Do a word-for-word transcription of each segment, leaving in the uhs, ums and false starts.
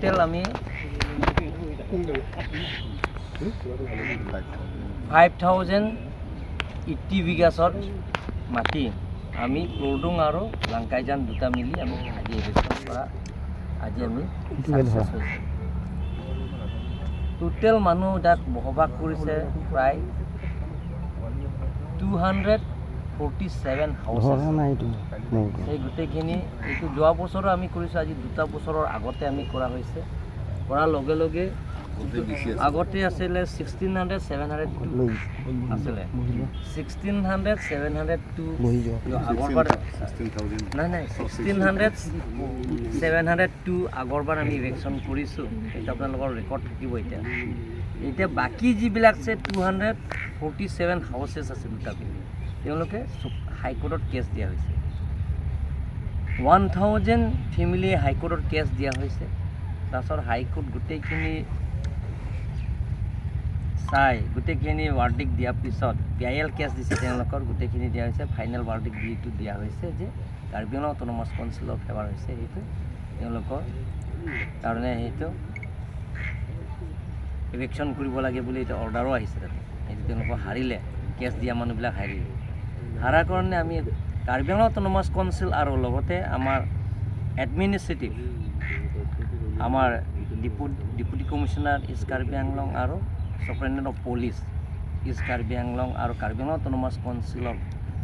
টোটেল আমি five thousand eighty বিঘাছৰ মাটি আমি ক্লৰডুং আৰু লাংকাইজান দুটা মিলি আমি আজি এভেকশ্যন কৰা, আজি আমি ছাকচেছ হৈছে। টোটেল মানুহ তাত বসবাস কৰিছে প্ৰায় two hundred forty seven houses. ধৰা নাই এইটো, নাই এইটো। সেই গোটেইখিনি, এইটো যোৱা বছৰো আমি কৰিছোঁ, আজি দুটা বছৰৰ আগতে আমি কৰা হৈছে। কৰাৰ লগে লগে গোটেই ডি চি আছে। আগতে আছিলে sixteen hundred seven hundred two লৈ আছিলে। বহি লোৱা। Sixteen hundred seven hundred two বহি যোৱা। আগৰবাৰ ছিক্সটিন থাউজেণ্ড। নাই, নাই, sixteen hundred seven hundred two আগৰবাৰ আমি ইভেকশ্যন কৰিছোঁ। এইটো আপোনালোকৰ ৰেকৰ্ড থাকিব এতিয়া। এতিয়া বাকী যিবিলাক আছে two hundred forty seven houses আছে দুটা পিনে, তেওঁলোকে হাইকোৰ্টত কেছ দিয়া হৈছে। ওৱান থাউজেণ্ড ফেমিলিয়ে হাইকোৰ্টত কেছ দিয়া হৈছে। তাৰপিছত হাইকোৰ্ট গোটেইখিনি চাই, গোটেইখিনি ভাৰ্ডিক্ট দিয়াৰ পিছত, পি আই এল কেছ দিছে তেওঁলোকৰ, গোটেইখিনি দিয়া হৈছে। ফাইনেল ভাৰ্ডিক্ট যিটো দিয়া হৈছে যে কাৰ্বি আংলং অট'নমাছ কাউন্সিলৰ ফেভাৰ হৈছে, সেইটো তেওঁলোকৰ কাৰণে সেইটো ইভিকশ্যন কৰিব লাগে বুলি এতিয়া অৰ্ডাৰো আহিছে তাতে। সেইটো তেওঁলোকৰ হাৰিলে, কেছ দিয়া মানুহবিলাক হাৰিলে। হাৰাৰ কাৰণে আমি কাৰ্বি আংলং অট'নমাছ কাউন্সিল আৰু লগতে আমাৰ এডমিনিষ্ট্ৰেটিভ, আমাৰ ডিপু-, ডেপুটি কমিশ্যনাৰ ইষ্ট কাৰ্বি আংলং আৰু ছুপাৰিণ্টেণ্ডেণ্ট অফ পুলিচ ইষ্ট কাৰ্বি আংলং আৰু কাৰ্বি আংলং অট'নমাছ কাউন্সিলৰ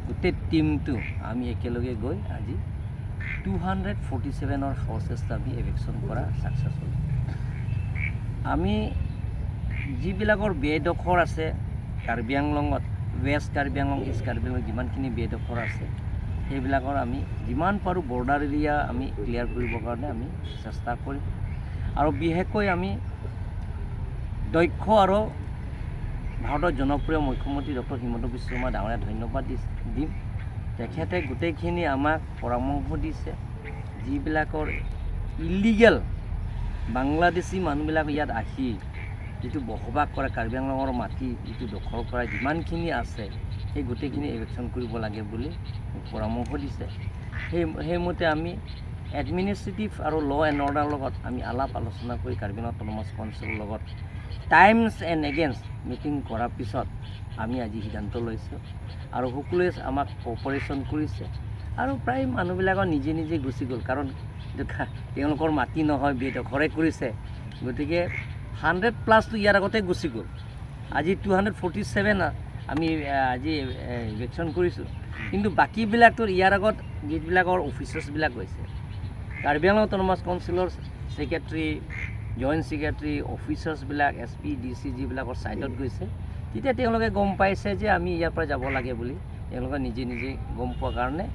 গোটেই টিমটো আমি একেলগে গৈ আজি টু হাণ্ড্ৰেড ফৰ্টি ছেভেনৰ হাউচেছ আমি এভিকশ্যন কৰা ছাকচেছ হ'ল। আমি যিবিলাকৰ বেদখল আছে কাৰ্বি আংলঙত, ৱেষ্ট কাৰ্বি আংলং, ইষ্ট কাৰ্বি আংলং যিমানখিনি বেদখল আছে, সেইবিলাকৰ আমি যিমান পাৰোঁ বৰ্ডাৰ এৰিয়া আমি ক্লিয়াৰ কৰিবৰ কাৰণে আমি চেষ্টা কৰিম। আৰু বিশেষকৈ আমি দক্ষ আৰু ভাৰতৰ জনপ্ৰিয় মুখ্যমন্ত্ৰী ডক্টৰ হিমন্ত বিশ্ব শৰ্মা ডাঙৰীয়া ধন্যবাদ দি-, দিম। তেখেতে গোটেইখিনি আমাক পৰামৰ্শ দিছে, যিবিলাকৰ ইলিগেল বাংলাদেশী মানুহবিলাক ইয়াত আহি যিটো বসবাস কৰা, কাৰ্বি আংলঙৰ মাটি যিটো দখল কৰা যিমানখিনি আছে, সেই গোটেইখিনি এভিকশ্যন কৰিব লাগে বুলি মোক পৰামৰ্শ দিছে। সেই, সেইমতে আমি এডমিনিষ্ট্ৰেটিভ আৰু ল' এণ্ড অৰ্ডাৰ লগত আমি আলাপ আলোচনা কৰি কাৰ্বি আংলং অট'নমাছ কাউন্সিলৰ লগত টাইমছ এণ্ড এগেইনছ মিটিং কৰাৰ পিছত আমি আজি সিদ্ধান্ত লৈছোঁ আৰু সকলোৱে আমাক কোঅপাৰেশ্যন কৰিছে। আৰু প্ৰায় মানুহবিলাকৰ নিজে নিজে গুচি গ'ল, কাৰণ এইটো খা-, তেওঁলোকৰ মাটি নহয়, বেদখলে কৰিছে। গতিকে হাণ্ড্ৰেড প্লাছটো ইয়াৰ আগতে গুচি গ'ল। আজি টু হাণ্ড্ৰেড ফৰ্টি ছেভেন আমি, আহ, আজি, আহ, ইভিকশ্যন কৰিছোঁ। কিন্তু বাকীবিলাকতো ইয়াৰ আগত যিবিলাকৰ অফিচাৰ্ছবিলাক গৈছে, কাৰ্বি আংলং অট'নমাছ কাউন্সিলৰ ছেক্ৰেটাৰী, জইণ্ট ছেক্ৰেটাৰী, অফিচাৰ্ছবিলাক, এছ পি, ডি চি যিবিলাকৰ ছাইটত গৈছে, তেতিয়া তেওঁলোকে গম পাইছে যে আমি ইয়াৰ পৰা যাব লাগে বুলি। তেওঁলোকে নিজে নিজে গম পোৱা কাৰণে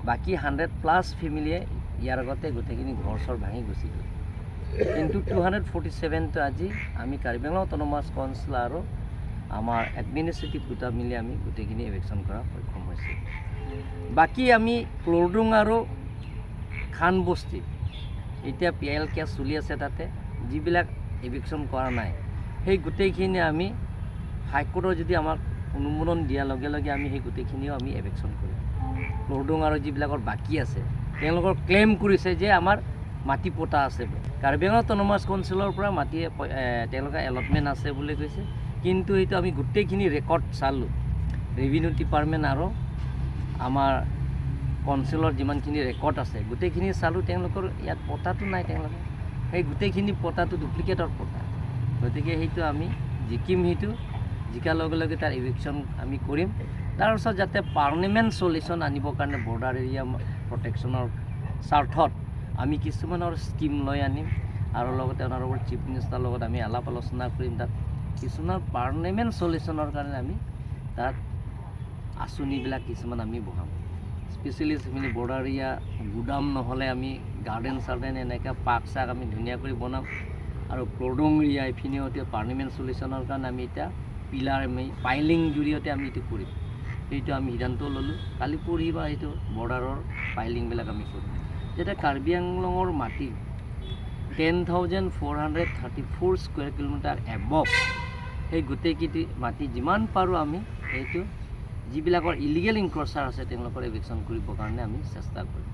বাকী হাণ্ড্ৰেড প্লাছ ফেমিলিয়ে ইয়াৰ আগতে গোটেইখিনি ঘৰ চৰ ভাঙি গুচি গ'ল। কিন্তু টু হাণ্ড্ৰেড ফৰ্টি ছেভেনটো আজি আমি কাৰ্বি আংলং অট'নমাছ কাউন্সিল আৰু আমাৰ এডমিনিষ্ট্ৰেটিভ দুটা মিলি আমি গোটেইখিনি এভিকশ্যন কৰা সক্ষম হৈছে। বাকী আমি ক্লৰডুং আৰু খান বস্তি, এতিয়া পি আই এল কেছ চলি আছে, তাতে যিবিলাক এভিকশ্যন কৰা নাই, সেই গোটেইখিনি আমি হাইকোৰ্টৰ যদি আমাক অনুমোদন দিয়াৰ লগে লগে আমি সেই গোটেইখিনিও আমি এভিকশ্যন কৰিম। ক্লৰডুং আৰু যিবিলাকৰ বাকী আছে, তেওঁলোকৰ ক্লেইম কৰিছে যে আমাৰ মাটি পট্টা আছে বুলি। কাৰ্বি আংলং অট'নমাছ কাউন্সিলৰ পৰা মাটি এ-, প-, এ, তেওঁলোকে এলটমেণ্ট আছে বুলি কৈছে, কিন্তু এইটো আমি গোটেইখিনি ৰেকৰ্ড চালোঁ। ৰেভিনিউ ডিপাৰ্টমেণ্ট আৰু আমাৰ কাউন্সিলৰ যিমানখিনি ৰেকৰ্ড আছে, গোটেইখিনি চালোঁ, তেওঁলোকৰ ইয়াত পট্টাটো নাই। তেওঁলোকে সেই গোটেইখিনি পট্টাটো ডুপ্লিকেটৰ পট্টা। গতিকে সেইটো আমি জিকিম, সেইটো জিকাৰ লগে লগে তাৰ এভিকশ্যন আমি কৰিম। তাৰ পিছত যাতে পাৰ্মানেণ্ট চলিউশ্যন আনিবৰ কাৰণে বৰ্ডাৰ এৰিয়া প্ৰটেকশ্যনৰ স্বাৰ্থত আমি কিছুমানৰ স্কিম লৈ আনিম আৰু লগতে অনাৰেবল চিফ মিনিষ্টাৰৰ লগত আমি আলাপ আলোচনা কৰিম। তাত কিছুমান পাৰ্মানেণ্ট চলিউশ্যনৰ কাৰণে আমি তাত আঁচনিবিলাক কিছুমান আমি বহাম। স্পেচিয়েলি সেইখিনি বৰ্ডাৰ এৰিয়া গুদাম নহ'লে আমি গাৰ্ডেন চাৰ্ডেন এনেকৈ পাৰ্ক চাৰ্ক আমি ধুনীয়া কৰি বনাম। আৰু ক্লৰডুং এৰিয়া এইখিনিও এতিয়া পাৰ্মানেণ্ট চলিউশ্যনৰ কাৰণে আমি এতিয়া পিলাৰ আমি পাইলিং জৰিয়তে আমি এইটো কৰিম। সেইটো আমি সিদ্ধান্ত ল'লোঁ। কালি পৰহি বা সেইটো বৰ্ডাৰৰ পাইলিংবিলাক আমি কৰিম। যাতে কাৰ্বি আংলঙৰ মাটি ten thousand four hundred thirty four square kilometre above, সেই গোটেইকেইটি মাটি যিমান পাৰোঁ আমি সেইটো যিবিলাকৰ ইলিগেল ইনক্ৰচাৰ আছে তেওঁলোকৰ এভিকশ্যন কৰিবৰ কাৰণে আমি চেষ্টা কৰিম।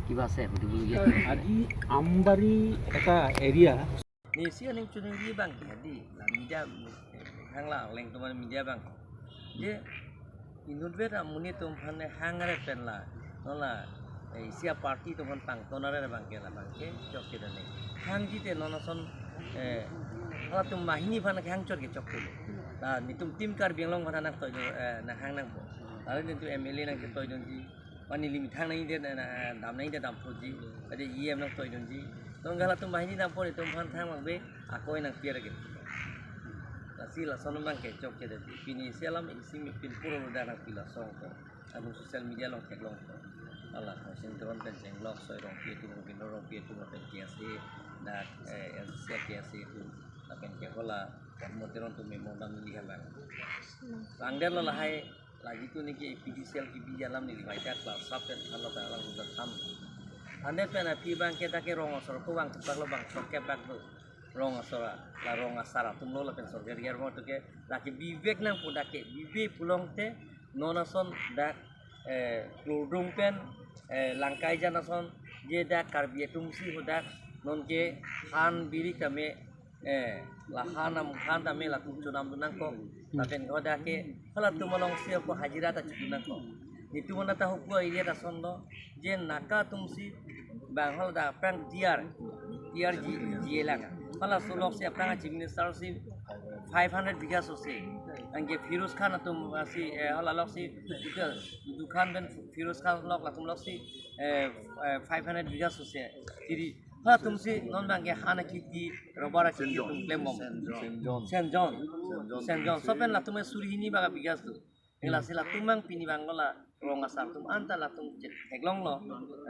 কিবা আছে সুধিবলগীয়া? আজি আমবাৰী এটা area. Nesi aning chuningri abang ke hadi la media hangla aleng teman media abang je inut vet amonit atum aphan hang are pen la non la, eh, isi aparty atum aphan pangton are abang ke la abang ke chokche dane. Hangji te non ason, eh, halatum banghini aphan hang chot ke chokche lo. La netum Team Karbi Anglong aphan nangtoi, eh, nanghang nangpo. Lalu netum M L A nangketoi dunji. Mane limit hang nangji te, na, na, dam nangji te dampo ji. Ade E M nangtoi dunji. Non halatum banghini dampo netum aphan thang mang be, akoi nangpi ra ke. Lasi lason abang ke chokche dane. Pini isi alam isi mi pin puro roda nangpi lason ko. Anu social media along theklong ko. Hala ko Singtron pen chenglok, Soi Rongpi atum, Robindro Rongpi atum pen K S A, dak, eh, L C C K S A atum, lapen ke hala, Karmo Teron atum memo dam neli halang. Langder lo lahai, lagi tu neli A P D C L kebi alam neli baita kelas sab pen than lo alang sudah tham. Ande pen aphi abang ke dak ke rong asor ko abang tepak lo abang sorkep bak lo. Rong asor a, la rong asar atum lo lapen sorkep riar mo tu ke, lake bibek nangpo dak ke, bibe pulote, non ason dak, eh, Klurdung pen, eh, Langkaijan ason, je dak Karbi atum si hadak, non ke han biri kame, eh, la han am han tame latum chonam dun nangkok, lapen hadak ke, halatum along si ako hajira ta chodun nangkok. Netum anta huku area ta ason lo, je Naka atum si, bang hal dak aphrang T R, T R ji, ji lang. Hala sulok si aphrang Chief Minister si five hundred bigha so se. Anke Firoz Khan atum si, eh, hala lok si, Dudu, Dudu Khan pen Firoz Khan lok latum lok si, eh, eh, five hundred bigha so se. Jadi, halatum si non abang ke han akhiti, rubber akhiti atum klem bom. Saint John. Saint John. Saint John. Saint John. So pen latum suri hini bak bigha tu. Lasi latum abang pini abang lo la rong asar atum anta latum chek theklong lo,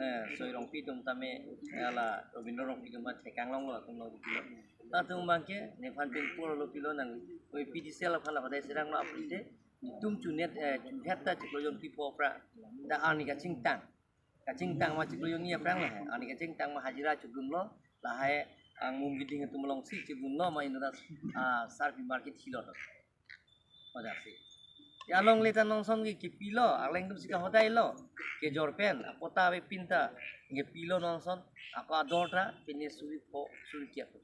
eh, Soi Rongpi atum tame, eh, la Robindro Rongpi atum thekang long lo latum lo pilo. Latum abang ke nephan pin puro lo pilo nang, oi P D C L aphan la padai sirang lo apri te, netum chunet, eh, chuhet ta chiklo jon pi po pra, dak arni kachingtang. Kachingtang ma chiklo jon ni aphrang lahai. Arni kachingtang ma hajira chodun lo, lahai angmum giding atum along si chodun lo ma inut ta, ah, sarpi market hilo to. Hadak si. Ya alongle ta non ason ke kepilo, aleng atum si kahodai lo. Kejor pen, apota ave pin ta, kepilo non ason, ako ador ta, pine suri po, suri kiak ko.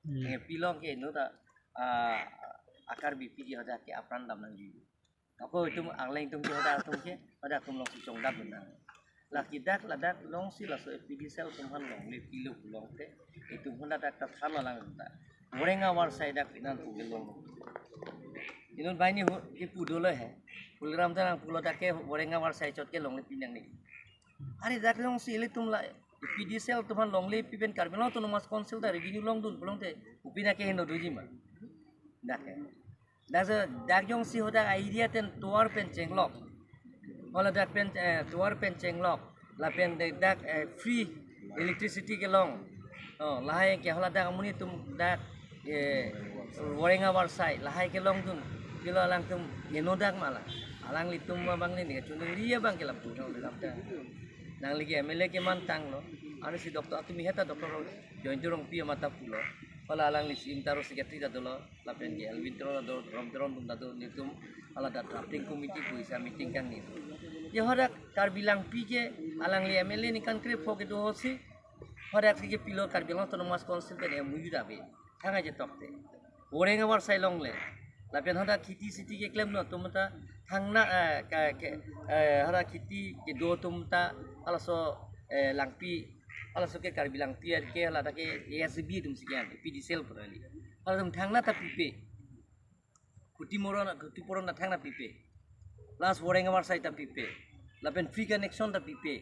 Hmm. Kepilo ke inut ta, ah, a Karbi piji hadak ke apran dam nangji. Ako itum aleng atum ke hadak atum ke, hadak atum along si chongdap benar. Lake dak ladak along si laso A P D C L atum aphan longle pilo pulote, itum aphan dak ta than alang ta. Voreng avar sai dak pinan pu ke long. Inut banghini ho ke pu dolo he. Puliram ta nangpulo dak ke voreng avar sai chot ke longle pi nangne. Are dak along si ilitum la A P D C L atum aphan longle pi pen Karbi Anglong Autonomous Council ta revenue longdun pulote, upina ke heno doji ma. Dak ke. Dak se, dak jongsi hadak area ten tovar pen chenglok. Hala dak pen, eh, tovar pen chenglok. Lapen de dak, eh, free electricity kelong. Oh, lahai ke hala dak amonit atum dak, eh, voreng avar sai, lahai kelongdun. Pilo alangtum, heno dak ma la. Alanglitum ma abang ni, chuningri abang ke lapu, no, lam ta. Nangli ke M L A keman tanglo. Anu si doctor atum heta doctor Joyanta Rongpi amat ta pulo. Hala alangli C M ta ro secretary ta dolo. Lapen ke Elwin Teron ta do, Rom Teron atum ta do, netum hala dak drafting committee pu isi meeting kangni. Ya hadak Karbi Langpi ke alangli M L A ningkan krepho kedo ho si, hadak si kepilo Karbi Anglong Autonomous Council pen M O U ta ave. Thang aje tokte. Voreng avar sai longle. Lapen hadak kheti siti keklemlo atum ta thangna, eh, ke, ke, eh, hadak kheti kedo atum ta halaso, eh, Langpi, halaso ke Karbi Langpi ke hala dak ke A S B atum si ke A P D C L pura li. Halatum thangna ta pipe. Khutipuron, khutipuron ta thangna pipe. Plus voreng avar sai ta pipe. Lapen free connection ta pipe.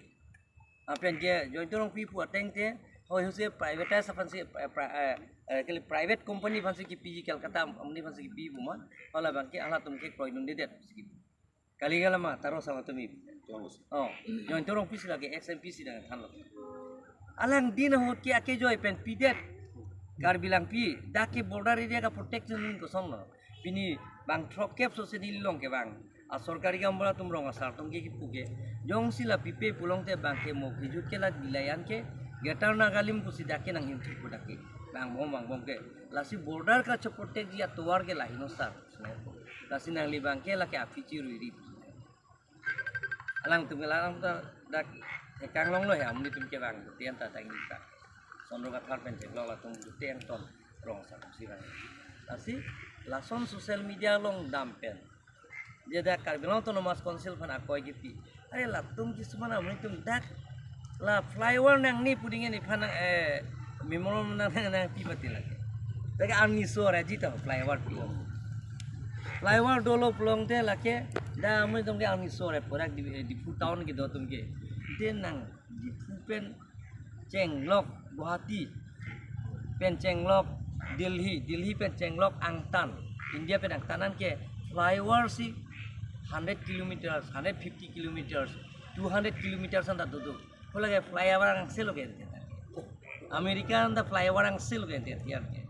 Lapen ke Joyanta Rongpi pu ateng te, hoi hose privatize aphan si, eh, pri-, eh, eh, kali private company aphan si kepiji Kolkata amonit aphan si kepi pu ma, hala abang ke halatum ke kroidundedet. Kali kalama, taro sama tumi. Terus. Oh, Joyanta Rongpi si lake ex M P si nangthanlo. Alangli ahut ke akejoi pen pidet. Karbi Langpi, dak ke border area ka protection koson lo. Pini bang throkkep so se neli along ke bang. A sorkari gaonbura atum rong asar atum ke kipu ke. Jongsi la pipe pulote bang ke mo kejut ke la bilai an ke. Greater Nagalim pusi dak ke nanghim thik pu dak ke. Bang bom bang bom ke. Lasi border kacheprotect ji atovar ke lahin osar. Lasi nangli abang ke lake aphi chiruiri. Alangtum ke la alangtum ta dak Thekang longlo he amonit atum kevang, tien ta tang ta. Sondro Kathar pen chenglok latum juteng ton rong sa si vang. Lasi lason social media along dam pen, je dak Karbi Anglong Autonomous Council aphan akoi kipi. Are latum kisuman amonit atum dak la flyover nangne pu dingin iphan nang, eh, memorandum nang, nang, nangpi pati lake. Dak arni so raji ta flyover pulo. Flyover dolo pulote lake dak amonit atum ke arni so re purak di, eh, Diphu town kedo atum ke. Den nang Diphu pen chenglok Guwahati, pen chenglok Delhi, Delhi pen chenglok angtan, India pen angtan an ke flyover si hundred kilometers, hundred fifty kilometers, two hundred kilometers an ta dodo. Hala ke flyover angse lo ke ente. America an ta flyover angse lo ke ente tiang ke.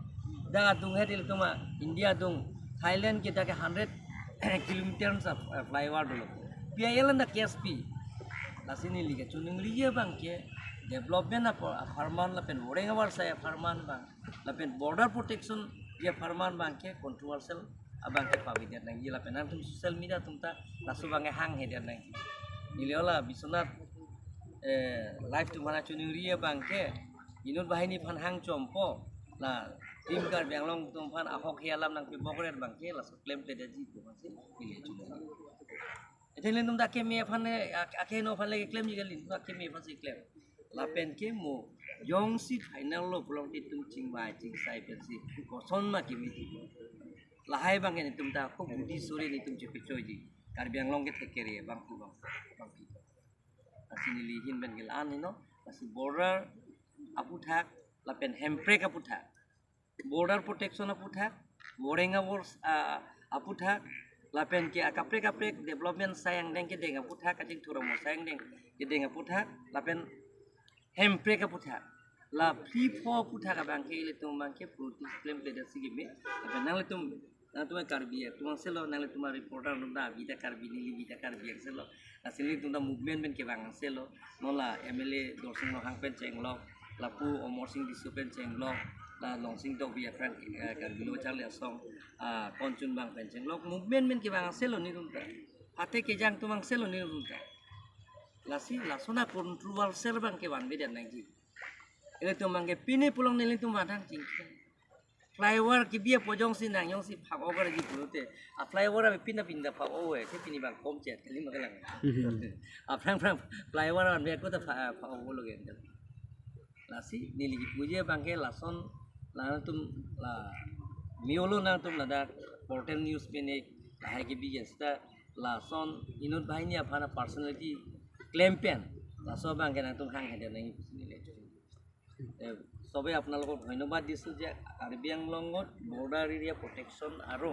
Dak adung he til tuma India adung Thailand ke dak ke hundred kilometers an, eh, flyover dolo. P I L an ta K S P. Lasi neli ke choningri abang ke development apor apharman lapen boreng avarsai apharman abang lapen border protection ji apharman abang ke controversial abang ke pavidet nangji lapen nangtum social media atum ta laso abang ke hanghedet nangji. Neli hala Biswanath, eh, live atum aphan choningri abang ke inut banghini aphan hang chompo la Team Karbi Anglong atum aphan ahok he alam nangpibokret abang ke laso klemkledetji pu aphan si neli choningri. Ete ilitum ta akeme aphan le, ak-, akeheno aphan le keklemji kali, ilitum akeme aphan si klem. Lapen ke mo jongsi final lo pulote itum chingvai chingsai pensi kosonma kemeji. Lahai abang ke netum ta ko budi sore netum chepechoiji. Karbi Anglong ke thekere bangphu bang, bangphi. Lasi neli ahin pen ke la-an heno, lasi border aputhak lapen hemprek aputhak, border protection aputhak, boreng avars, ah, aputhak, lapen ke akaprek kaprek development asai angdeng kedeng aputhak, kachingthur amo asai angdeng kedeng aputhak, lapen hemprek aputhak. La phli pho aputhak abang ke ilitum abang ke protest klemkledet si keme. Lapen nanglitum, nangtum Karbi atum angselo, nanglitum reporter atum ta abi ta Karbi, neli abi ta Karbi angselo. Lasi nelitum ta movement pen kevang angselo. Non la M L A Dorsing Ronghang pen chenglok, lapu Amarsing Tisso pen chenglok, la Longsing Tokbi aphrang, eh, Karbi Lo Charli Asong, ah, Konchun abang pen chenglok. Movement pen kevang angselo nelitum ta. Phate kejang atum angselo nelitum ta. Lasi lason a-controversial abang ke vanvedet nangji. Ilitum abang ke pine pulang nelitum vanhang chingki. Flyover kebi apo jongsi nang jongsi phak over ji pulote, a-flyover abi pina pinda phak over, te pini abang komchet kali ma kelang. Mhm. Aphrang phrang flyover an be ko ta pha-, phak over lo gen. Lasi neli kipuji abang ke lason nangtum la miolo nangtum ladak portal news pen lahai kebi jen seta lason inut banghini aphan a-personality klem pen laso abang ke nangtum hanghedet nangji pusi neli. Eh, সবে আপোনালোকক ধন্যবাদ দিছোঁ যে কাৰ্বি আংলঙত border area protection আৰু